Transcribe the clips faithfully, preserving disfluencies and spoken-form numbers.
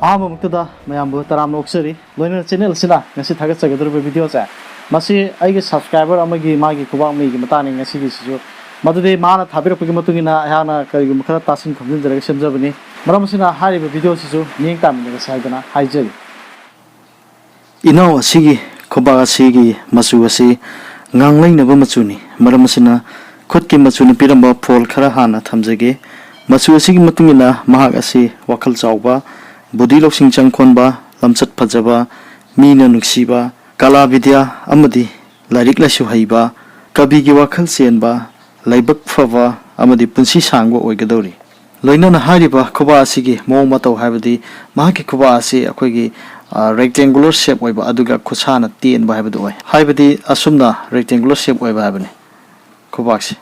ꯑꯍꯥꯟꯕꯃꯛꯇꯗ ꯃꯌꯥꯝꯕꯨ ꯇꯔꯥꯝꯅ ꯑꯣꯛꯆꯔꯤ꯫ ꯂꯣꯏꯅꯅ ꯆꯦꯅꯦꯜ ꯑꯁꯤꯅ ꯉꯁꯤ ꯊꯥꯒꯠꯆꯒꯗꯧꯔꯤꯕ ꯚꯤꯗꯤꯑꯣꯁꯦ, ꯃꯁꯤ ꯑꯩꯒꯤ ꯁꯕꯁꯀ꯭ꯔꯥꯏꯕꯔ ꯑꯃꯒꯤ ꯃꯥꯒꯤ ꯈꯨꯕꯥꯛ ꯃꯩꯒꯤ ꯃꯇꯥꯡꯅꯤ ꯉꯁꯤꯒꯤꯁꯤꯁꯨ꯫ ꯃꯗꯨꯗꯤ ꯃꯥꯅ ꯊꯥꯕꯤꯔꯛꯄꯒꯤ ꯃꯇꯨꯡ ꯏꯟꯅ ꯑꯩꯍꯥꯛꯅ ꯀꯔꯤꯒꯨꯝꯕ ꯈꯔ ꯇꯥꯁꯤꯟ ꯈꯣꯝꯖꯤꯟꯖꯔꯒ ꯁꯦꯝꯖꯕꯅꯤ꯫ ꯃꯔꯝ ꯑꯁꯤꯅ ꯍꯥꯏꯔꯤꯕ ꯚꯤꯗꯤꯑꯣ ꯑꯁꯤꯁꯨ ꯃꯤꯠꯌꯦꯡ ꯇꯥꯃꯤꯟꯅꯔꯁꯤ ꯍꯥꯏꯗꯅ ꯍꯥꯏꯖꯔꯤ꯫ ꯏꯅꯥꯎ ꯑꯁꯤꯒꯤ ꯈꯨꯕꯥꯛ ꯑꯁꯤꯒꯤ ꯃꯆꯨ ꯑꯁꯤ ꯉꯥꯡꯂꯩꯅꯕ ꯃꯆꯨꯅꯤ꯫ ꯃꯔꯝ ꯑꯁꯤꯅ ꯈꯨꯠꯀꯤ ꯃꯆꯨꯅ ꯄꯤꯔꯝꯕ ꯐꯣꯜ ꯈꯔ ꯍꯥꯟꯅ ꯊꯝꯖꯒꯦ꯫ ꯃꯆꯨ ꯑꯁꯤꯒꯤ ꯃꯇꯨꯡ ꯏꯟꯅ ꯃꯍꯥꯛ ꯑꯁꯤ ꯋꯥꯈꯜ ꯆꯥꯎꯕ, ꯕꯨꯙꯤ ꯂꯧꯁꯤꯡ ꯆꯪꯈꯣꯟꯕ, ꯂꯝꯆꯠ ꯐꯖꯕ, ꯃꯤꯅ ꯅꯨꯡꯁꯤꯕ, ꯀꯂꯥ ꯕꯤꯗ꯭ꯌꯥ ꯑꯃꯗꯤ ꯂꯥꯏꯔꯤꯛ ꯂꯥꯏꯁꯨ ꯍꯩꯕ, ꯀꯕꯤꯒꯤ ꯋꯥꯈꯜ ꯆꯦꯟꯕ, ꯂꯥꯏꯕꯛ ꯐꯕ ꯑꯃꯗꯤ ꯄꯨꯟꯁꯤ ꯁꯥꯡꯕ ꯑꯣꯏꯒꯗꯧꯔꯤ꯫ ꯂꯣꯏꯅꯅ ꯍꯥꯏꯔꯤꯕ ꯈꯨꯕꯥꯛ ꯑꯁꯤꯒꯤ ꯃꯑꯣꯡ ꯃꯇꯧ, ꯍꯥꯏꯕꯗꯤ ꯃꯍꯥꯛꯀꯤ ꯈꯨꯕꯥꯛ ꯑꯁꯤ ꯑꯩꯈꯣꯏꯒꯤ, ꯑ, rectangular shape ꯑꯣꯏꯕ, ꯑꯗꯨꯒ ꯈꯨꯠꯁꯥꯅ ꯇꯦꯟꯕ ꯍꯥꯏꯕꯗꯨ ꯑꯣꯏ꯫ ꯍꯥꯏꯕꯗꯤ ꯑꯁꯨꯝꯅ rectangular shape ꯑꯣꯏꯕ ꯍꯥꯏꯕꯅꯤ ꯈꯨꯕꯥꯛꯁꯤ꯫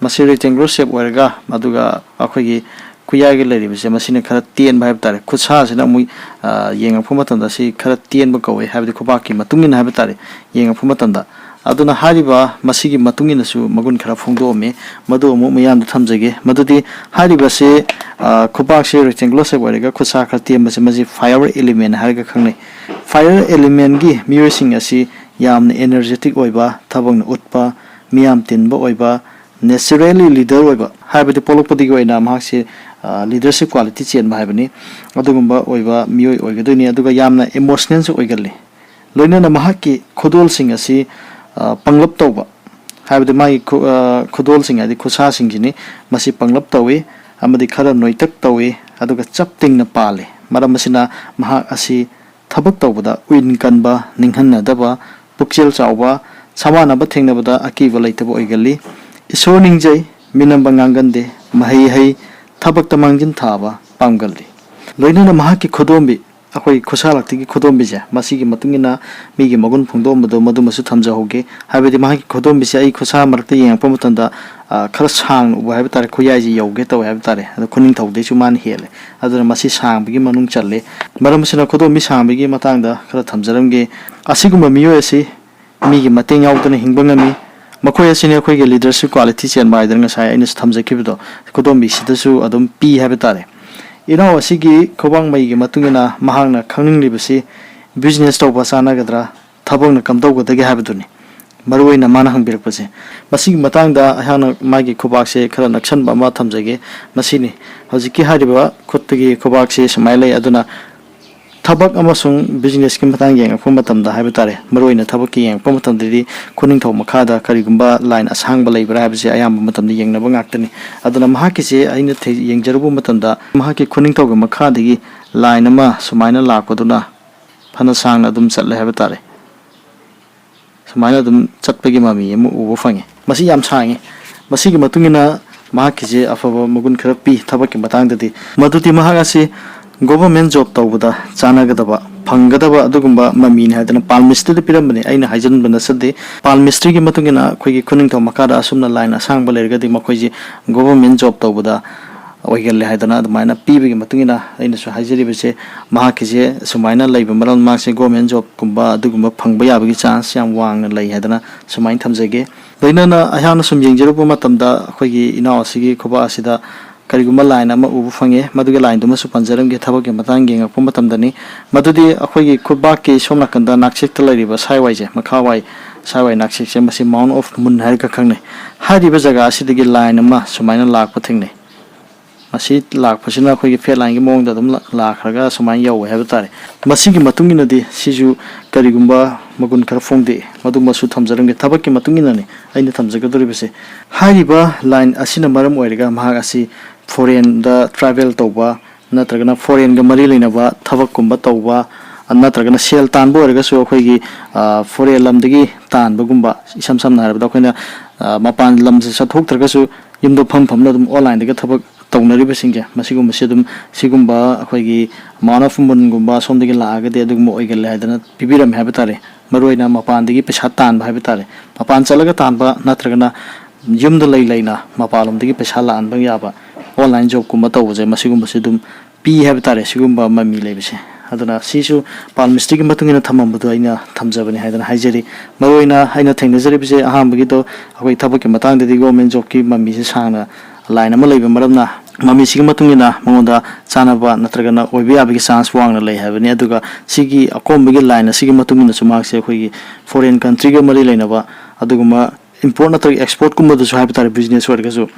ꯃꯁꯤ rectangular shape ꯑꯣꯏꯔꯒ, ꯑꯗꯨꯒ ꯑꯩꯈꯣꯏꯒꯤ ꯈꯨꯌꯥꯏꯒ ꯂꯩꯔꯤꯕꯁꯦ, ꯃꯁꯤꯅ ꯈꯔ ꯇꯦꯟꯕ ꯍꯥꯏꯕ ꯇꯥꯔꯦ꯫ ꯈꯨꯠꯁꯥꯁꯤꯅ ꯑꯃꯨꯛ, ꯑ, ꯌꯦꯡꯉꯛꯄ ꯃꯇꯝꯗ ꯁꯤ ꯈꯔ ꯇꯦꯟꯕ ꯀꯧꯋꯦ, ꯍꯥꯏꯕꯗꯤ ꯈꯨꯕꯥꯛꯀꯤ ꯃꯇꯨꯡ ꯏꯟꯅ ꯍꯥꯏꯕ ꯇꯥꯔꯦ, ꯌꯦꯡꯉꯛꯄ ꯃꯇꯝꯗ꯫ ꯑꯗꯨꯅ ꯍꯥꯏꯔꯤꯕ ꯃꯁꯤꯒꯤ ꯃꯇꯨꯡ ꯏꯟꯅꯁꯨ ꯃꯒꯨꯟ ꯈꯔ ꯐꯣꯡꯗꯣꯛꯑꯝꯃꯤ, ꯃꯗꯨ ꯑꯃꯨꯛ ꯃꯤꯌꯥꯝꯗ ꯊꯝꯖꯒꯦ꯫ ꯃꯗꯨꯗꯤ ꯍꯥꯏꯔꯤꯕꯁꯦ, ꯑ, ꯈꯨꯕꯥꯛꯁꯦ rectangular shape ꯑꯣꯏꯔꯒ ꯈꯨꯠꯁꯥ ꯈꯔ ꯇꯦꯟꯕꯁꯦ, ꯃꯁꯤ fire element ꯍꯥꯏꯔꯒ ꯈꯪꯅꯩ꯫ Fire elementꯀꯤ ꯃꯤꯑꯣꯏꯁꯤꯡ ꯑꯁꯤ ꯌꯥꯝꯅ energetic ꯑꯣꯏꯕ, ꯊꯕꯛꯅ ꯎꯠꯄ, ꯃꯤꯌꯥꯝ ꯇꯤꯟꯕ ꯑꯣꯏꯕ, naturally leader ꯑꯣꯏꯕ, ꯍꯥꯏꯕꯗꯤ ꯄꯣꯛꯂꯛꯄꯗꯒꯤ ꯑꯣꯏꯅ ꯃꯍꯥꯛꯁꯦ, ꯑ, leadership quality ꯆꯦꯟꯕ ꯍꯥꯏꯕꯅꯤ꯫ ꯑꯗꯨꯒꯨꯝꯕ ꯑꯣꯏꯕ ꯃꯤꯑꯣꯏ ꯑꯣꯏꯒꯗꯣꯏꯅꯤ꯫ ꯑꯗꯨꯒ ꯌꯥꯝꯅ emotionalꯁꯨ ꯑꯣꯏꯒꯜꯂꯤ꯫ ꯂꯣꯏꯅꯅ ꯃꯍꯥꯛꯀꯤ ꯈꯨꯗꯣꯜꯁꯤꯡ ꯑꯁꯤ, ꯑ, ꯄꯪꯂꯞ ꯇꯧꯕ, ꯍꯥꯏꯕꯗꯤ ꯃꯥꯒꯤ ꯈꯨ-, ꯑ, ꯈꯨꯗꯣꯜꯁꯤꯡ ꯍꯥꯏꯗꯤ ꯈꯨꯠꯁꯥꯁꯤꯡꯁꯤꯅꯤ꯫ ꯃꯁꯤ ꯄꯪꯂꯞ ꯇꯧꯏ ꯑꯃꯗꯤ ꯈꯔ ꯅꯣꯏꯇꯛ ꯇꯧꯏ, ꯑꯗꯨꯒ ꯆꯞ ꯇꯤꯡꯅ ꯄꯥꯜꯂꯤ꯫ ꯃꯔꯝ ꯑꯁꯤꯅ ꯃꯍꯥꯛ ꯑꯁꯤ ꯊꯕꯛ ꯇꯧꯕꯗ ꯎꯏꯟ ꯀꯟꯕ, ꯅꯤꯡꯍꯟꯅꯗꯕ, ꯄꯨꯛꯆꯦꯜ ꯆꯥꯎꯕ, ꯁꯃꯥꯟꯅꯕ ꯊꯦꯡꯅꯕꯗ ꯑꯀꯤꯕ ꯂꯩꯇꯕ ꯑꯣꯏꯒꯜꯂꯤ꯫ ꯏꯁꯣꯔ ꯅꯤꯡꯖꯩ, ꯃꯤꯅꯝꯕ ꯉꯥꯡꯒꯟꯗꯦ, ꯃꯍꯩ ꯍꯩ, ꯊꯕꯛꯇ ꯃꯥꯡꯖꯤꯟ ꯊꯥꯕ ꯄꯥꯝꯒꯜꯂꯤ꯫ ꯂꯣꯏꯅꯅ ꯃꯍꯥꯛꯀꯤ ꯈꯨꯗꯣꯝꯕꯤ, ꯑꯩꯈꯣꯏ ꯈꯨꯠꯁꯥ ꯂꯥꯛꯇꯤꯒꯤ ꯈꯨꯗꯣꯝꯕꯤꯁꯦ, ꯃꯁꯤꯒꯤ ꯃꯇꯨꯡ ꯏꯟꯅ ꯃꯤꯒꯤ ꯃꯒꯨꯟ ꯐꯣꯡꯗꯣꯛꯑꯝꯕꯗꯣ ꯃꯗꯨꯃꯁꯨ ꯊꯝꯖꯍꯧꯒꯦ꯫ ꯍꯥꯏꯕꯗꯤ ꯃꯍꯥꯛꯀꯤ ꯈꯨꯗꯣꯝꯕꯤꯁꯦ ꯑꯩ ꯈꯨꯠꯁꯥ ꯃꯔꯛꯇ ꯌꯦꯡꯉꯛꯄ ꯃꯇꯝꯗ, ꯑ, ꯈꯔ ꯁꯥꯡꯅ ꯎꯕ ꯍꯥꯏꯕ ꯇꯥꯔꯦ, ꯈꯨꯌꯥꯏꯁꯦ ꯌꯧꯒꯦ ꯇꯧꯋꯦ ꯍꯥꯏꯕ ꯇꯥꯔꯦ꯫ ꯑꯗꯣ ꯈꯨꯅꯤꯡꯊꯧꯗꯩꯁꯨ ꯃꯥꯅ ꯍꯦꯜꯂꯦ꯫ ꯑꯗꯨꯅ ꯃꯁꯤ ꯁꯥꯡꯕꯒꯤ ꯃꯅꯨꯡ ꯆꯜꯂꯦ꯫ ꯃꯔꯝ ꯑꯁꯤꯅ ꯈꯨꯗꯣꯝꯕꯤ ꯁꯥꯡꯕꯒꯤ ꯃꯇꯥꯡꯗ ꯈꯔ ꯊꯝꯖꯔꯝꯒꯦ꯫ ꯑꯁꯤꯒꯨꯝꯕ ꯃꯤꯑꯣꯏ ꯑꯁꯤ ꯃꯤꯒꯤ ꯃꯇꯦꯡ ꯌꯥꯎꯗꯅ ꯍꯤꯡꯕ ꯉꯝꯃꯤ꯫ ꯃꯈꯣꯏ ꯑꯁꯤꯅꯤ ꯑꯩꯈꯣꯏꯒꯤ leadership quality ꯆꯦꯟꯕ ꯍꯥꯏꯗꯅ ꯉꯁꯥꯏ ꯑꯩꯅꯁꯨ ꯊꯝꯖꯈꯤꯕꯗꯣ, ꯈꯨꯗꯣꯝꯕꯤꯁꯤꯗꯁꯨ ꯑꯗꯨꯝ ꯄꯤ ꯍꯥꯏꯕ ꯇꯥꯔꯦ꯫ ꯏꯅꯥꯎ ꯑꯁꯤꯒꯤ ꯈꯨꯕꯥꯛꯃꯩꯒꯤ ꯃꯇꯨꯡ ꯏꯟꯅ ꯃꯍꯥꯛꯅ ꯈꯪꯅꯤꯡꯂꯤꯕꯁꯤ business ꯇꯧꯕ ꯆꯥꯟꯅꯒꯗ꯭ꯔꯥ, ꯊꯕꯛꯅ ꯀꯝꯗꯧꯒꯗꯒꯦ ꯍꯥꯏꯕꯗꯨꯅꯤ꯫ ꯃꯔꯨꯑꯣꯏꯅ ꯃꯥꯅ ꯍꯪꯕꯤꯔꯛꯄꯁꯦ꯫ ꯃꯁꯤꯒꯤ ꯃꯇꯥꯡꯗ ꯑꯩꯍꯥꯛꯅ ꯃꯥꯒꯤ ꯈꯨꯕꯥꯛꯁꯦ ꯈꯔ ꯅꯛꯁꯟꯕ ꯑꯃ ꯊꯝꯖꯒꯦ꯫ ꯃꯁꯤꯅꯤ ꯍꯧꯖꯤꯛꯀꯤ ꯍꯥꯏꯔꯤꯕ ꯈꯨꯠꯇꯒꯤ ꯈꯨꯕꯥꯛꯁꯤ ꯁꯨꯃꯥꯏꯅ ꯂꯩ꯫ ꯑꯗꯨꯅ ꯊꯕꯛ ꯑꯃꯁꯨꯡ businessꯀꯤ ꯃꯇꯥꯡ ꯌꯦꯡꯉꯛꯄ ꯃꯇꯝꯗ ꯍꯥꯏꯕ ꯇꯥꯔꯦ, ꯃꯔꯨꯑꯣꯏꯅ ꯊꯕꯛꯀꯤ ꯌꯦꯡꯉꯛꯄ ꯃꯇꯝꯗꯗꯤ ꯈꯨꯅꯤꯡꯊꯧ ꯃꯈꯥꯗ ꯀꯔꯤꯒꯨꯝꯕ line ꯑꯁꯥꯡꯕ ꯂꯩꯕ꯭ꯔꯥ ꯍꯥꯏꯕꯁꯦ ꯑꯌꯥꯝꯕ ꯃꯇꯝꯗ ꯌꯦꯡꯅꯕ ꯉꯥꯛꯇꯅꯤ꯫ ꯑꯗꯨꯅ ꯃꯍꯥꯛꯀꯤꯁꯦ ꯑꯩꯅ ꯊꯦ-, ꯌꯦꯡꯖꯔꯨꯕ ꯃꯇꯝꯗ ꯃꯍꯥꯛꯀꯤ ꯈꯨꯅꯤꯡꯊꯧꯒꯤ ꯃꯈꯥꯗꯒꯤ line ꯑꯃ ꯁꯨꯃꯥꯏꯅ ꯂꯥꯛꯄꯗꯨꯅ ꯐꯅ ꯁꯥꯡꯅ ꯑꯗꯨꯝ ꯆꯠꯂꯦ ꯍꯥꯏꯕ ꯇꯥꯔꯦ꯫ ꯁꯨꯃꯥꯏꯅ ꯑꯗꯨꯝ ꯆꯠꯄꯒꯤ ꯃꯃꯤ ꯑꯃ ꯎꯕ ꯐꯪꯉꯤ꯫ ꯃꯁꯤ ꯌꯥꯝ ꯁꯥꯡꯉꯤ꯫ ꯃꯁꯤꯒꯤ ꯃꯇꯨꯡ ꯏꯟꯅ ꯃꯍꯥꯛꯀꯤꯁꯦ ꯑꯐꯕ ꯃꯒꯨꯟ ꯈꯔ ꯄꯤ ꯊꯕꯛꯀꯤ ꯃꯇꯥꯡꯗꯗꯤ, ꯃꯗꯨꯗꯤ ꯃꯍꯥꯛ ꯑꯁꯤ government job ꯇꯧꯕꯗ ꯆꯥꯟꯅꯒꯗꯕ, ꯐꯪꯒꯗꯕ ꯑꯗꯨꯒꯨꯝꯕ ꯃꯃꯤꯅꯤ ꯍꯥꯏꯗꯅ ꯄꯥꯜꯃꯤꯁꯇ꯭ꯔꯤꯗ ꯄꯤꯔꯝꯕꯅꯤ꯫ ꯑꯩꯅ ꯍꯥꯏꯖꯟꯕ ꯅꯠꯆꯗꯦ꯫ ꯄꯥꯜꯃꯤꯁꯇ꯭ꯔꯤꯒꯤ ꯃꯇꯨꯡ ꯏꯟꯅ ꯑꯩꯈꯣꯏꯒꯤ ꯈꯨꯅꯤꯡꯊꯧ ꯃꯈꯥꯗ ꯑꯁꯨꯝꯅ line ꯑꯁꯥꯡꯕ ꯂꯩꯔꯒꯗꯤ ꯃꯈꯣꯏꯁꯤ government job ꯇꯧꯕꯗ ꯑꯣꯏꯒꯜꯂꯦ ꯍꯥꯏꯗꯅ ꯑꯗꯨꯃꯥꯏꯅ ꯄꯤꯕꯒꯤ ꯃꯇꯨꯡ ꯏꯟꯅ ꯑꯩꯅꯁꯨ ꯍꯥꯏꯖꯔꯤꯕꯁꯦ, ꯃꯍꯥꯛꯀꯤꯁꯦ ꯁꯨꯃꯥꯏꯅ ꯂꯩꯕ ꯃꯔꯝ ꯃꯍꯥꯛꯁꯦ government jobꯀꯨꯝꯕ ꯑꯗꯨꯒꯨꯝꯕ ꯐꯪꯕ ꯌꯥꯕꯒꯤ chance ꯌꯥꯝ ꯋꯥꯡꯅ ꯂꯩ ꯍꯥꯏꯗꯅ ꯁꯨꯃꯥꯏꯅ ꯊꯝꯖꯒꯦ꯫ ꯂꯣꯏꯅꯅ ꯑꯩꯍꯥꯛꯅ ꯁꯨꯝ ꯌꯦꯡꯖꯔꯨꯕ ꯃꯇꯝꯗ ꯑꯩꯈꯣꯏꯒꯤ ꯏꯅꯥꯎ ꯑꯁꯤꯒꯤ ꯈꯨꯕꯥꯛ ꯑꯁꯤꯗ ꯀꯔꯤꯒꯨꯝꯕ line ꯑꯃ ꯎꯕ ꯐꯪꯉꯦ꯫ ꯃꯗꯨꯒꯤ lineꯗꯨꯃꯁꯨ ꯄꯟꯖꯔꯝꯒꯦ ꯊꯕꯛꯀꯤ ꯃꯇꯥꯡ ꯌꯦꯡꯉꯛꯄ ꯃꯇꯝꯗꯅꯤ꯫ ꯃꯗꯨꯗꯤ ꯑꯩꯈꯣꯏꯒꯤ ꯈꯨꯕꯥꯛꯀꯤ ꯁꯣꯝ ꯅꯥꯀꯟꯗ ꯅꯥꯛꯆꯦꯛꯇ ꯂꯩꯔꯤꯕ ꯁꯥꯏꯋꯥꯏꯁꯦ, ꯃꯈꯥꯋꯥꯏ ꯁꯥꯏꯋꯥꯏ ꯅꯥꯛꯆꯦꯛꯁꯦ, ꯃꯁꯤ Mount of Moon ꯍꯥꯏꯔꯒ ꯈꯪꯅꯩ꯫ ꯍꯥꯏꯔꯤꯕ ꯖꯒꯥ ꯑꯁꯤꯗꯒꯤ line ꯑꯃ ꯁꯨꯃꯥꯏꯅ ꯂꯥꯛꯄ ꯊꯦꯡꯅꯩ꯫ ꯃꯁꯤ ꯂꯥꯛꯄꯁꯤꯅ ꯑꯩꯈꯣꯏꯒꯤ fat lineꯒꯤ ꯃꯑꯣꯡꯗ ꯑꯗꯨꯝ ꯂꯥ-, ꯂꯥꯛꯈ꯭ꯔꯒ ꯁꯨꯃꯥꯏꯅ ꯌꯧꯋꯦ ꯍꯥꯏꯕ ꯇꯥꯔꯦ꯫ ꯃꯁꯤꯒꯤ ꯃꯇꯨꯡ ꯏꯟꯅꯗꯤ ꯁꯤꯁꯨ ꯀꯔꯤꯒꯨꯝꯕ ꯃꯒꯨꯟ ꯈꯔ ꯐꯣꯡꯗꯣꯛꯏ, ꯃꯗꯨꯃꯁꯨ ꯊꯝꯖꯔꯝꯒꯦ꯫ ꯊꯕꯛꯀꯤ ꯃꯇꯨꯡ ꯏꯟꯅꯅꯤ ꯑꯩꯅ ꯊꯝꯖꯒꯗꯧꯔꯤꯕꯁꯦ꯫ ꯍꯥꯏꯔꯤꯕ line ꯑꯁꯤꯅ ꯃꯔꯝ ꯑꯣꯏꯔꯒ ꯃꯍꯥꯛ ꯑꯁꯤ foreignꯗ travel ꯇꯧꯕ ꯅꯠꯇ꯭ꯔꯒꯅ foreignꯒ ꯃꯔꯤ ꯂꯩꯅꯕ ꯊꯕꯛꯀꯨꯝꯕ ꯇꯧꯕ, ꯅꯠꯇ꯭ꯔꯒꯅ ꯁꯦꯜ ꯇꯥꯟꯕ ꯑꯣꯏꯔꯒꯁꯨ ꯑꯩꯈꯣꯏꯒꯤ, ꯑ, foreign ꯂꯝꯗꯒꯤ ꯇꯥꯟꯕꯒꯨꯝꯕ, ꯏꯁꯝ ꯁꯝꯅ ꯍꯥꯏꯔꯕꯗ ꯑꯩꯈꯣꯏꯅ, ꯑ, ꯃꯄꯥꯟ ꯂꯝꯁꯦ ꯆꯠꯊꯣꯛꯇ꯭ꯔꯒꯁꯨ ꯌꯨꯝꯗ ꯐꯝ ꯐꯝꯅ ꯑꯗꯨꯝ onlineꯗꯒꯤ ꯊꯕꯛ ꯇꯧꯅꯔꯤꯕꯁꯤꯡꯁꯦ, ꯃꯁꯤꯒꯨꯝꯕꯁꯦ ꯑꯗꯨꯝ ꯁꯤꯒꯨꯝꯕ ꯑꯩꯈꯣꯏꯒꯤ Mount of Moonꯒꯨꯝꯕ ꯁꯣꯝꯗꯒꯤ ꯂꯥꯛꯑꯒꯗꯤ ꯑꯗꯨꯒꯨꯝꯕ ꯑꯣꯏꯒꯜꯂꯦ ꯍꯥꯏꯗꯅ ꯄꯤꯕꯤꯔꯝꯃꯦ ꯍꯥꯏꯕ ꯇꯥꯔꯦ꯫ ꯃꯔꯨꯑꯣꯏꯅ ꯃꯄꯥꯟꯗꯒꯤ ꯄꯩꯁꯥ ꯇꯥꯟꯕ ꯍꯥꯏꯕ ꯇꯥꯔꯦ, ꯃꯄꯥꯟ ꯆꯠꯂꯒ ꯇꯥꯟꯕ ꯅꯠꯇ꯭ꯔꯒꯅ ꯌꯨꯝꯗ ꯂꯩ ꯂꯩꯅ ꯃꯄꯥꯟꯂꯣꯝꯗꯒꯤ ꯄꯩꯁꯥ ꯂꯥꯛꯍꯟꯕ ꯌꯥꯕ online jobꯀꯨꯝꯕ ꯇꯧꯕꯁꯦ, ꯃꯁꯤꯒꯨꯝꯕꯁꯦ ꯑꯗꯨꯝ ꯄꯤ ꯍꯥꯏꯕ ꯇꯥꯔꯦ, ꯁꯤꯒꯨꯝꯕ ꯃꯃꯤ ꯂꯩꯕꯁꯦ꯫ ꯑꯗꯨꯅ ꯁꯤꯁꯨ palmistyꯒꯤ ꯃꯇꯨꯡ ꯏꯟꯅ ꯊꯝꯃꯝꯕꯗꯣ ꯑꯩꯅ ꯊꯝꯖꯕꯅꯤ ꯍꯥꯏꯗꯅ ꯍꯥꯏꯖꯔꯤ꯫ ꯃꯔꯨꯑꯣꯏꯅ ꯑꯩꯅ ꯊꯦꯡꯅꯖꯔꯤꯕꯁꯦ, ꯑꯍꯥꯟꯕꯒꯤꯗꯣ ꯑꯩꯈꯣꯏ ꯊꯕꯛꯀꯤ ꯃꯇꯥꯡꯗꯗꯤ government jobꯀꯤ ꯃꯃꯤꯁꯦ ꯁꯥꯡꯅ line ꯑꯃ ꯂꯩꯕ ꯃꯔꯝꯅ ꯃꯃꯤꯁꯤꯒꯤ ꯃꯇꯨꯡ ꯏꯟꯅ ꯃꯉꯣꯟꯗ ꯆꯥꯅꯕ ꯅꯠꯇ꯭ꯔꯒꯅ ꯑꯣꯏꯕ ꯌꯥꯕꯒꯤ ꯆꯥꯟꯁ ꯋꯥꯡꯅ ꯂꯩ ꯍꯥꯏꯕꯅꯤ꯫ ꯑꯗꯨꯒ ꯁꯤꯒꯤ ꯑꯀꯣꯟꯕꯒꯤ ꯂꯥꯏꯟ ꯑꯁꯤꯒꯤ ꯃꯇꯨꯡ ꯏꯟꯅꯁꯨ ꯃꯍꯥꯛꯁꯦ ꯑꯩꯈꯣꯏꯒꯤ ꯐꯣꯔꯦꯟ ꯀꯟꯇ꯭ꯔꯤꯒ ꯃꯔꯤ ꯂꯩꯅꯕ ꯑꯗꯨꯒꯨꯝꯕ ꯏꯝꯄꯣꯔꯠ ꯅꯠꯇ꯭ꯔꯒ ꯑꯦꯛꯁꯄꯣꯔꯠꯀꯨꯝꯕꯗꯁꯨ ꯍꯥꯏꯕ ꯇꯥꯔꯦ, ꯕꯤꯖꯤꯅꯦꯁ ꯑꯣꯏꯔꯒꯁꯨ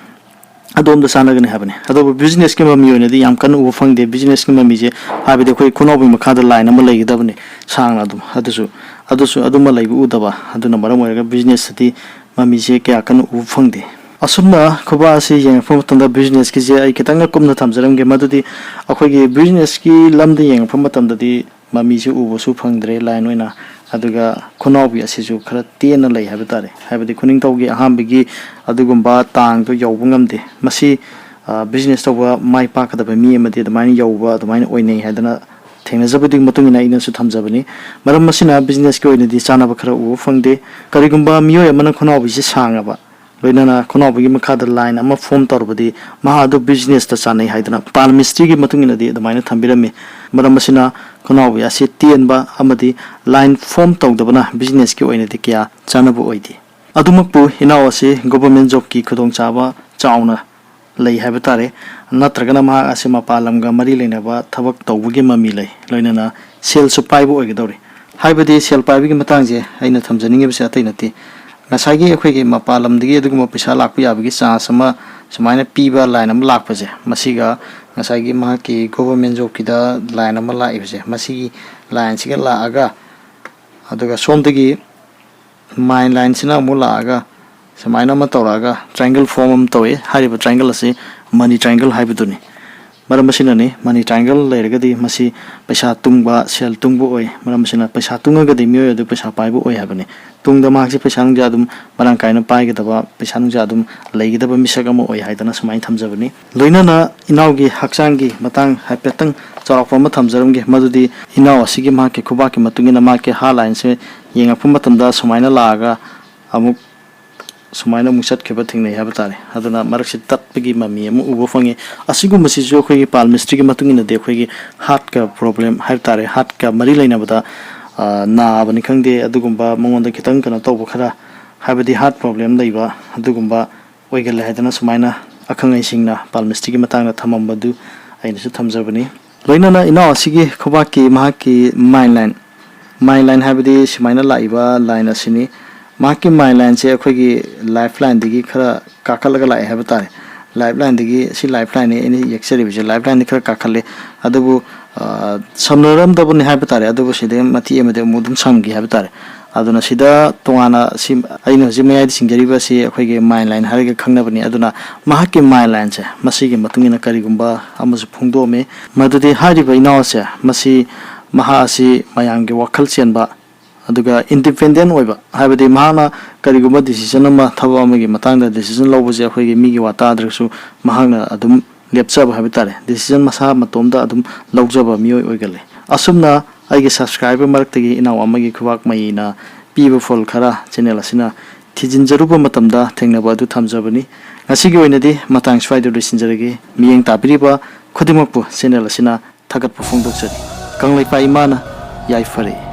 ꯑꯗꯣꯝꯗ ꯆꯥꯟꯅꯒꯅꯤ ꯍꯥꯏꯕꯅꯤ꯫ ꯑꯗꯨꯕꯨ ꯕꯤꯖꯤꯅꯦꯁꯀꯤ ꯃꯃꯤ ꯑꯣꯏꯅꯗꯤ ꯌꯥꯝ ꯀꯟꯅ ꯎꯕ ꯐꯪꯗꯦ꯫ ꯕꯤꯖꯤꯅꯦꯁꯀꯤ ꯃꯃꯤꯁꯦ ꯍꯥꯏꯕꯗꯤ ꯑꯩꯈꯣꯏ ꯈꯣꯡꯅꯥꯎꯕꯒꯤ ꯃꯈꯥꯗ ꯂꯥꯏꯟ ꯑꯃ ꯂꯩꯒꯗꯕꯅꯤ, ꯁꯥꯡꯅ ꯑꯗꯨꯝ, ꯑꯗꯨꯁꯨ ꯑꯗꯨꯁꯨ ꯑꯗꯨꯃ ꯂꯩꯕ ꯎꯗꯕ꯫ ꯑꯗꯨꯅ ꯃꯔꯝ ꯑꯣꯏꯔꯒ ꯕꯤꯖꯤꯅꯦꯁꯇꯗꯤ ꯃꯃꯤꯁꯦ ꯀꯌꯥ ꯀꯟꯅ ꯎꯕ ꯐꯪꯗꯦ꯫ ꯑꯁꯨꯝꯅ ꯈꯨꯕꯥꯛ ꯑꯁꯤ ꯌꯦꯡꯉꯛꯄ ꯃꯇꯝꯗ ꯕꯤꯖꯤꯅꯦꯁꯀꯤꯁꯦ ꯑꯩ ꯈꯤꯇꯪꯒ ꯀꯨꯞꯅ ꯊꯝꯖꯔꯝꯒꯦ꯫ ꯃꯗꯨꯗꯤ ꯑꯩꯈꯣꯏꯒꯤ ꯕꯤꯖꯤꯅꯦꯁꯀꯤ ꯂꯝꯗ ꯌꯦꯡꯉꯛꯄ ꯃꯇꯝꯗꯗꯤ ꯃꯃꯤꯁꯦ ꯎꯕꯁꯨ ꯐꯪꯗ꯭ꯔꯦ ꯂꯥꯏꯟ ꯑꯣꯏꯅ꯫ ꯑꯗꯨꯒ ꯈꯨꯅꯥꯎꯕꯤ ꯑꯁꯤꯁꯨ ꯈꯔ ꯇꯦꯟꯅ ꯂꯩ ꯍꯥꯏꯕ ꯇꯥꯔꯦ꯫ ꯍꯥꯏꯕꯗꯤ ꯈꯨꯅꯤꯡꯊꯧꯒꯤ ꯑꯍꯥꯟꯕꯒꯤ ꯑꯗꯨꯒꯨꯝꯕ ꯇꯥꯡꯗꯣ ꯌꯧꯕ ꯉꯝꯗꯦ꯫ ꯃꯁꯤ, ꯑ, ꯕꯤꯖꯤꯅꯦꯁ ꯇꯧꯕ ꯃꯥꯏ ꯄꯥꯛꯀꯗꯕ ꯃꯤ ꯑꯃꯗꯤ ꯑꯗꯨꯃꯥꯏꯅ ꯌꯧꯕ, ꯑꯗꯨꯃꯥꯏꯅ ꯑꯣꯏꯅꯩ ꯍꯥꯏꯗꯅ ꯊꯦꯡꯅꯖꯕꯗꯨꯒꯤ ꯃꯇꯨꯡ ꯏꯟꯅ ꯑꯩꯅꯁꯨ ꯊꯝꯖꯕꯅꯤ꯫ ꯃꯔꯝ ꯑꯁꯤꯅ ꯕꯤꯖꯤꯅꯦꯁꯀꯤ ꯑꯣꯏꯅꯗꯤ ꯆꯥꯅꯕ ꯈꯔ ꯎꯕ ꯐꯪꯗꯦ꯫ ꯀꯔꯤꯒꯨꯝꯕ ꯃꯤꯑꯣꯏ ꯑꯃꯅ ꯈꯣꯡꯅꯥꯎꯕꯤꯁꯤ ꯁꯥꯡꯉꯕ, ꯂꯣꯏꯅꯅ ꯈꯣꯡꯅꯥꯎꯕꯤꯒꯤ ꯃꯈꯥꯗ ꯂꯥꯏꯟ ꯑꯃ ꯐꯣꯝ ꯇꯧꯔꯕꯗꯤ, ꯃꯍꯥꯛ ꯑꯗꯨ ꯕꯤꯖꯤꯅꯦꯁꯇ ꯆꯥꯅꯩ ꯍꯥꯏꯗꯅ ꯄꯥꯜꯃꯤꯁꯇ꯭ꯔꯤꯒꯤ ꯃꯇꯨꯡ ꯏꯟꯅꯗꯤ ꯑꯗꯨꯃꯥꯏꯅ ꯊꯝꯕꯤꯔꯝꯃꯤ꯫ ꯃꯔꯝ ꯑꯁꯤꯅ ꯈꯣꯡꯅꯥꯎꯕꯤ ꯑꯁꯤ ꯇꯦꯟꯕ ꯑꯃꯗꯤ ꯂꯥꯏꯟ ꯐꯣꯝ ꯇꯧꯗꯕꯅ ꯕꯤꯖꯤꯅꯦꯁꯀꯤ ꯑꯣꯏꯅꯗꯤ ꯀꯌꯥ ꯆꯥꯅꯕ ꯑꯣꯏꯗꯦ꯫ ꯑꯗꯨꯃꯛꯄꯨ ꯏꯅꯥꯎ ꯑꯁꯤ ꯒꯣꯚꯔꯟꯃꯦꯟ ꯖꯣꯕꯀꯤ ꯈꯨꯗꯣꯡꯆꯥꯕ ꯆꯥꯎꯅ ꯂꯩ ꯍꯥꯏꯕ ꯇꯥꯔꯦ꯫ ꯅꯠꯇ꯭ꯔꯒꯅ ꯃꯍꯥꯛ ꯑꯁꯤ ꯃꯄꯥꯟ ꯂꯝꯒ ꯃꯔꯤ ꯂꯩꯅꯕ ꯊꯕꯛ ꯇꯧꯕꯒꯤ ꯃꯃꯤ ꯂꯩ, ꯂꯣꯏꯅꯅ ꯁꯦꯜꯁꯨ ꯄꯥꯏꯕ ꯑꯣꯏꯒꯗꯧꯔꯤ꯫ ꯍꯥꯏꯕꯗꯤ ꯁꯦꯜ ꯄꯥꯏꯕꯒꯤ ꯃꯇꯥꯡꯁꯦ ꯑꯩꯅ ꯊꯝꯖꯅꯤꯡꯉꯤꯕꯁꯦ ꯑꯇꯩ ꯅꯠꯇꯦ, ꯉꯁꯥꯏꯒꯤ ꯑꯩꯈꯣꯏꯒꯤ ꯃꯄꯥꯟ ꯂꯝꯗꯒꯤ ꯑꯗꯨꯒꯨꯝꯕ ꯄꯩꯁꯥ ꯂꯥꯛꯄ ꯌꯥꯕꯒꯤ ꯆꯥꯟꯁ ꯑꯃ ꯁꯨꯃꯥꯏꯅ ꯄꯤꯕ ꯂꯥꯏꯟ ꯑꯃ ꯂꯥꯛꯄꯁꯦ, ꯃꯁꯤꯒ ꯉꯁꯥꯏꯒꯤ ꯃꯍꯥꯛꯀꯤ ꯒꯣꯚꯔꯟꯃꯦꯟ ꯖꯣꯕꯀꯤꯗ ꯂꯥꯏꯟ ꯑꯃ ꯂꯥꯛꯏꯕꯁꯦ, ꯃꯁꯤꯒꯤ ꯂꯥꯏꯟꯁꯤꯒ ꯂꯥꯛꯑꯒ, ꯑꯗꯨꯒ ꯁꯣꯝꯗꯒꯤ ꯃꯥꯏꯟ ꯂꯥꯏꯟꯁꯤꯅ ꯑꯃꯨꯛ ꯂꯥꯛꯑꯒ ꯁꯨꯃꯥꯏꯅ ꯑꯃ ꯇꯧꯔꯛꯑꯒ ꯇ꯭ꯔꯥꯏꯡꯒꯜ ꯐꯣꯝ ꯑꯃ ꯇꯧꯏ꯫ ꯍꯥꯏꯔꯤꯕ ꯇ꯭ꯔꯥꯏꯡꯒꯜ ꯑꯁꯤ ꯃꯅꯤ ꯇ꯭ꯔꯥꯏꯡꯒꯜ ꯍꯥꯏꯕꯗꯨꯅꯤ꯫ ꯃꯔꯝ ꯑꯁꯤꯅꯅꯤ, ꯃꯅꯤ ꯇ꯭ꯔꯥꯏꯡꯒꯜ ꯂꯩꯔꯒꯗꯤ ꯃꯁꯤ ꯄꯩꯁꯥ ꯇꯨꯡꯕ, ꯁꯦꯜ ꯇꯨꯡꯕ ꯑꯣꯏ꯫ ꯃꯔꯝ ꯑꯁꯤꯅ ꯄꯩꯁꯥ ꯇꯨꯡꯉꯒꯗꯤ ꯃꯤꯑꯣꯏ ꯑꯗꯨ ꯄꯩꯁꯥ ꯄꯥꯏꯕ ꯑꯣꯏ ꯍꯥꯏꯕꯅꯤ꯫ ꯇꯨꯡꯗ ꯃꯍꯥꯛꯁꯤ ꯄꯩꯁꯥ ꯅꯨꯡꯁꯥ ꯑꯗꯨꯝ ꯃꯔꯥꯡ ꯀꯥꯏꯅ ꯄꯥꯏꯒꯗꯕ, ꯄꯩꯁꯥ ꯅꯨꯡꯁꯥ ꯑꯗꯨꯝ ꯂꯩꯒꯗꯕ ꯃꯤꯁꯛ ꯑꯃ ꯑꯣꯏ ꯍꯥꯏꯗꯅ ꯁꯨꯃꯥꯏꯅ ꯊꯝꯖꯕꯅꯤ꯫ ꯂꯣꯏꯅꯅ ꯏꯅꯥꯎꯒꯤ ꯍꯛꯆꯥꯡꯒꯤ ꯃꯇꯥꯡ ꯍꯥꯏꯐꯦꯠꯇꯪ ꯆꯥꯎꯔꯥꯛꯄ ꯑꯃ ꯊꯝꯖꯔꯝꯒꯦ꯫ ꯃꯗꯨꯗꯤ ꯏꯅꯥꯎ ꯑꯁꯤꯒꯤ ꯃꯍꯥꯛꯀꯤ ꯈꯨꯕꯥꯛꯀꯤ ꯃꯇꯨꯡ ꯏꯟꯅ ꯃꯍꯥꯛꯀꯤ ꯍꯥꯔꯠ ꯂꯥꯏꯟꯁꯦ ꯌꯦꯡꯉꯛꯄ ꯃꯇꯝꯗ ꯁꯨꯃꯥꯏꯅ ꯂꯥꯛꯑꯒ ꯑꯃꯨꯛ ꯁꯨꯃꯥꯏꯅ ꯑꯃꯨꯛ ꯆꯠꯈꯤꯕ ꯊꯦꯡꯅꯩ ꯍꯥꯏꯕ ꯇꯥꯔꯦ꯫ ꯑꯗꯨꯅ ꯃꯔꯛꯁꯤ ꯇꯠꯄꯒꯤ ꯃꯃꯤ ꯑꯃ ꯎꯕ ꯐꯪꯉꯤ꯫ ꯑꯁꯤꯒꯨꯝꯕꯁꯤꯁꯨ ꯑꯩꯈꯣꯏꯒꯤ ꯄꯥꯜꯃꯤꯁꯇ꯭ꯔꯤꯒꯤ ꯃꯇꯨꯡ ꯏꯟꯅꯗꯤ ꯑꯩꯈꯣꯏꯒꯤ ꯍꯥꯔꯠꯀ ꯄ꯭ꯔꯣꯕ꯭ꯂꯦꯝ ꯍꯥꯏꯕ ꯇꯥꯔꯦ, ꯍꯥꯔꯠꯀ ꯃꯔꯤ ꯂꯩꯅꯕꯗ, ꯑ, ꯅꯥꯕꯅꯤ ꯈꯪꯗꯦ, ꯑꯗꯨꯒꯨꯝꯕ ꯃꯉꯣꯟꯗ ꯈꯤꯇꯪ ꯀꯩꯅꯣ ꯇꯧꯕ ꯈꯔ, ꯍꯥꯏꯕꯗꯤ ꯍꯥꯔꯠ ꯄ꯭ꯔꯣꯕ꯭ꯂꯦꯝ ꯂꯩꯕ ꯑꯗꯨꯒꯨꯝꯕ ꯑꯣꯏꯒꯜꯂꯦ ꯍꯥꯏꯗꯅ ꯁꯨꯃꯥꯏꯅ ꯑꯈꯪ ꯑꯍꯩꯁꯤꯡꯅ palm mistickꯀꯤ ꯃꯇꯥꯡꯗ ꯊꯝꯃꯝꯕꯗꯨ ꯑꯩꯅꯁꯨ ꯊꯝꯖꯕꯅꯤ꯫ ꯂꯣꯏꯅꯅ ꯏꯅꯥꯎ ꯑꯁꯤꯒꯤ ꯈꯨꯕꯥꯛꯀꯤ ꯃꯍꯥꯛꯀꯤ mind line, mind line ꯍꯥꯏꯕꯗꯤ ꯁꯨꯃꯥꯏꯅ ꯂꯥꯛꯏꯕ line ꯑꯁꯤꯅꯤ꯫ ꯃꯍꯥꯛꯀꯤ mind lineꯁꯦ ꯑꯩꯈꯣꯏꯒꯤ life lineꯗꯒꯤ ꯈꯔ ꯀꯥꯈꯠꯂꯒ ꯂꯥꯛꯑꯦ ꯍꯥꯏꯕ ꯇꯥꯔꯦ꯫ Life lineꯗꯒꯤ, ꯁꯤ life lineꯅꯤ ꯑꯩꯅ ꯌꯦꯛꯆꯔꯤꯕꯁꯦ, life lineꯗꯤ ꯈꯔ ꯀꯥꯈꯠꯂꯦ꯫ ꯑꯗꯨꯕꯨ ꯑ, ꯁꯝꯅꯔꯝꯗꯕꯅꯤ ꯍꯥꯏꯕ ꯇꯥꯔꯦ꯫ ꯑꯗꯨꯕꯨ ꯁꯤꯗꯩ ꯃꯇꯦꯛ ꯑꯃꯗꯤ ꯑꯃꯨꯛ ꯑꯗꯨꯝ ꯁꯝꯈꯤ ꯍꯥꯏꯕ ꯇꯥꯔꯦ꯫ ꯑꯗꯨꯅ ꯁꯤꯗ ꯇꯣꯉꯥꯟꯅ ꯁꯤ, ꯑꯩꯅ ꯍꯧꯖꯤꯛ ꯃꯌꯥꯏꯗ ꯆꯤꯡꯖꯔꯤꯕ ꯑꯁꯤ ꯑꯩꯈꯣꯏꯒꯤ mind line ꯍꯥꯏꯔꯒ ꯈꯪꯅꯕꯅꯤ꯫ ꯑꯗꯨꯅ ꯃꯍꯥꯛꯀꯤ mind lineꯁꯦ, ꯃꯁꯤꯒꯤ ꯃꯇꯨꯡ ꯏꯟꯅ ꯀꯔꯤꯒꯨꯝꯕ ꯑꯃꯁꯨ ꯐꯣꯡꯗꯣꯛꯑꯝꯃꯤ, ꯃꯗꯨꯗꯤ ꯍꯥꯏꯔꯤꯕ ꯏꯅꯥꯎ ꯑꯁꯦ, ꯃꯁꯤ, ꯃꯍꯥꯛ ꯑꯁꯤ ꯃꯌꯥꯝꯒꯤ ꯋꯥꯈꯜ ꯆꯦꯟꯕ, ꯑꯗꯨꯒ independent ꯑꯣꯏꯕ, ꯍꯥꯏꯕꯗꯤ ꯃꯍꯥꯛꯅ ꯀꯔꯤꯒꯨꯝꯕ decision ꯑꯃ, ꯊꯕꯛ ꯑꯃꯒꯤ ꯃꯇꯥꯡꯗ decision ꯂꯧꯕꯁꯦ ꯑꯩꯈꯣꯏꯒꯤ ꯃꯤꯒꯤ ꯋꯥ ꯇꯥꯗ꯭ꯔꯒꯁꯨ ꯃꯍꯥꯛꯅ ꯑꯗꯨꯝ ꯂꯦꯞꯆꯕ ꯍꯥꯏꯕ ꯇꯥꯔꯦ, decision ꯃꯁꯥ ꯃꯇꯣꯝꯇ ꯑꯗꯨꯝ ꯂꯧꯖꯕ ꯃꯤꯑꯣꯏ ꯑꯣꯏꯒꯜꯂꯤ꯫ ꯑꯁꯨꯝꯅ ꯑꯩꯒꯤ subscriber ꯃꯔꯛꯇꯒꯤ ꯏꯅꯥꯎ ꯑꯃꯒꯤ ꯈꯨꯕꯥꯛ ꯃꯌꯤꯅ ꯄꯤꯕ ꯐꯣꯜ ꯈꯔ channel ꯑꯁꯤꯅ ꯊꯤꯖꯤꯟꯖꯔꯨꯕ ꯃꯇꯝꯗ ꯊꯦꯡꯅꯕ ꯑꯗꯨ ꯊꯝꯖꯕꯅꯤ꯫ ꯉꯁꯤꯒꯤ ꯑꯣꯏꯅꯗꯤ ꯃꯇꯥꯡ ꯁ꯭ꯋꯥꯏꯗ ꯂꯣꯏꯁꯤꯟꯖꯔꯒꯦ꯫ ꯃꯤꯠꯌꯦꯡ ꯇꯥꯕꯤꯔꯤꯕ ꯈꯨꯗꯤꯡꯃꯛꯄꯨ channel ꯑꯁꯤꯅ ꯊꯥꯒꯠꯄ ꯐꯣꯡꯗꯣꯛꯆꯔꯤ꯫ ꯀꯪꯂꯩꯄꯥꯛ ꯏꯃꯥꯅ ꯌꯥꯏꯐꯔꯦ꯫